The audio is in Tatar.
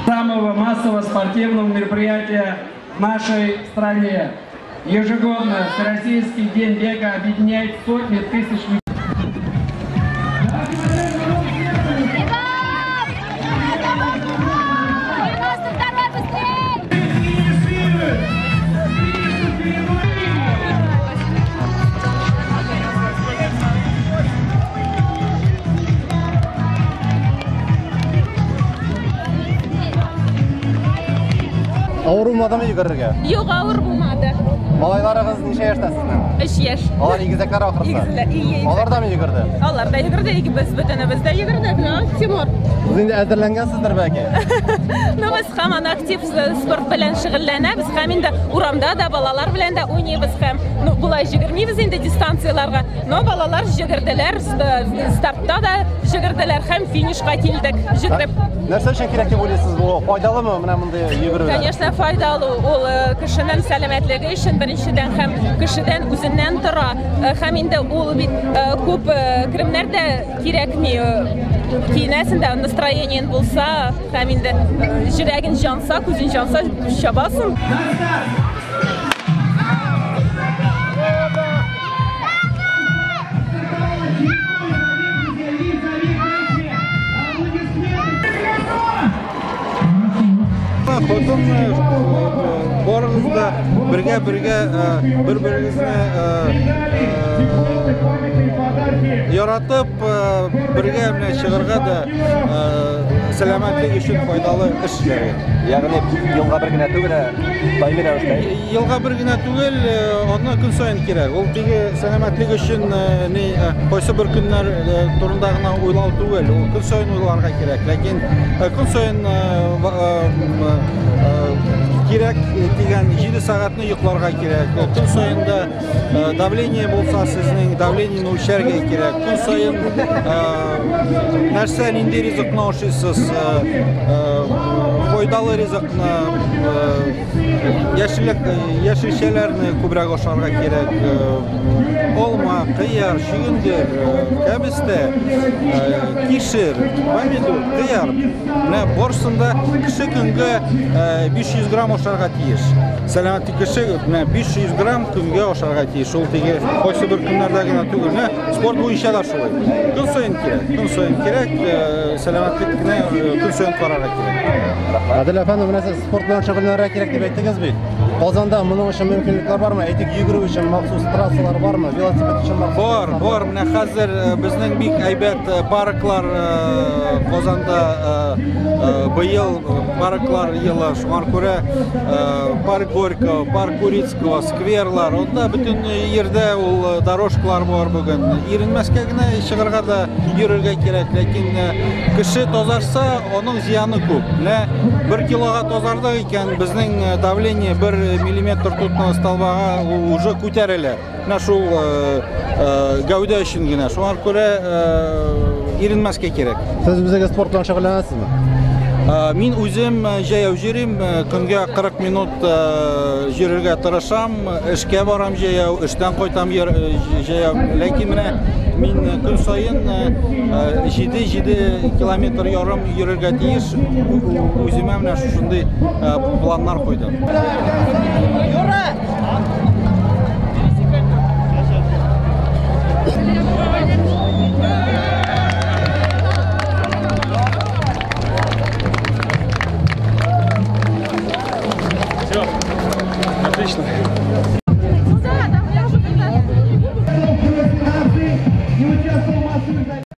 Самого массового спортивного мероприятия в нашей стране. Ежегодно Всероссийский день бега объединяет сотни тысяч людей. Авыр булмадымы йөгерергә? Юк, авыр булмады. Малайларыгыз ничә яшьтә сезнең? 3 яшь. Алар игезәкләр ахрысы. Игезләр, ие. Алар да мы йөгерде? Алар да йөгерде, без бөтенебез дә йөгердек, но Тимур. Сез инде әзерләнгәнсездер бәлки? Ну, без һаман актив спорт белән шөгыльләнәбез һәм инде урамда да балалар белән дә уйныйбыз һәм, ну, болай йөгермибез инде дистанцияләргә, но балалар йөгерделәр, стартта да йөгерделәр һәм финишка килдек йөгереп. Нәрсә өчен кирәк дип уйлыйсыз бу? Файдалымы менә мондый йөгерүләр? Конечно, файдалы. Ул кешенең сәламәтлеге өчен беренчедән һәм кешедән үзеннән тора. Һәм инде ул бит күп кремнәр дә кирәкми. Киенәсең дә, настроениең булса, һәм инде йөрәгең җанса, күзең җанса, чабасың. Хатын барыгыз да бергә-бергә бер-берегезне яратып, бергә менә чыгарга да сәламәтлек өчен файдалы эш эшләргә. Ягъни елга бер генә түгел, даими рәвештә. Елга бер генә түгел, аны көн саен кирәк. Ул теге сәламәтлек өчен ни кайсы бер көннәр турында гына уйлау түгел, ул көн саен уйларга кирәк. Ләкин көн саен кирәк дигән 7 сәгатьне йокларга кирәк. Көн саен да давление булса сезнең давлениене үлчәргә кирәк. Көн саен нәрсә, нинди ризыкны ашыйсыз, файдалы ризыкны, яшелчәләрне күбрәк ашарга кирәк. Алма, кыяр, чөгендер, кәбестә, кишер, помидор, кыяр. Менә барысын да кеше көнгә 500 грамм ашарга тиеш. Сәламәт кеше менә 500 грамм көнгә ашарга тиеш. Ул теге кайсы бер көннәрдә генә түгел. Менә спорт буенча да шулай. Көн саен кирәк, көн саен кирәк, сәламәтлекне көн саен карарга кирәк. Адил әфәндем, менә сез спорт белән шөгыльләнергә кирәк дип әйттегез бит. Казанда моның өчен мөмкинлекләр бармы? Әйтик, йөгерү өчен махсус трассалар бармы? Велосипед өчен махсус Бар, трассалар бар. Менә хәзер безнең бик әйбәт парклар Казанда быел парклар елы. Шуңа күрә парк Горького, парк Урицкого, скверлар. Анда бөтен җирдә ул дорожкалар бар бүген. Иренмәскә генә чыгарга да йөрергә кирәк, ләкин кеше тазарса, аның зыяны күп. Менә 1 килога тазардык икән, безнең давление 1 миллиметр ртутного столбага уже күтәрелә. Менә шул гәүдә өчен генә. Шуңа күрә иренмәскә кирәк. Сез үзегез спорт белән шөгыльләнәсезме? Мин үзем җәяү йөрим, көнгә 40 минут йөрергә тырышам, эшкә барам җәяү, эштән кайтам җәяү. Ләкин менә мин көн саен җиде километр ярым йөрергә тиеш. Үземә менә шушындый планнар куйдым. Юра!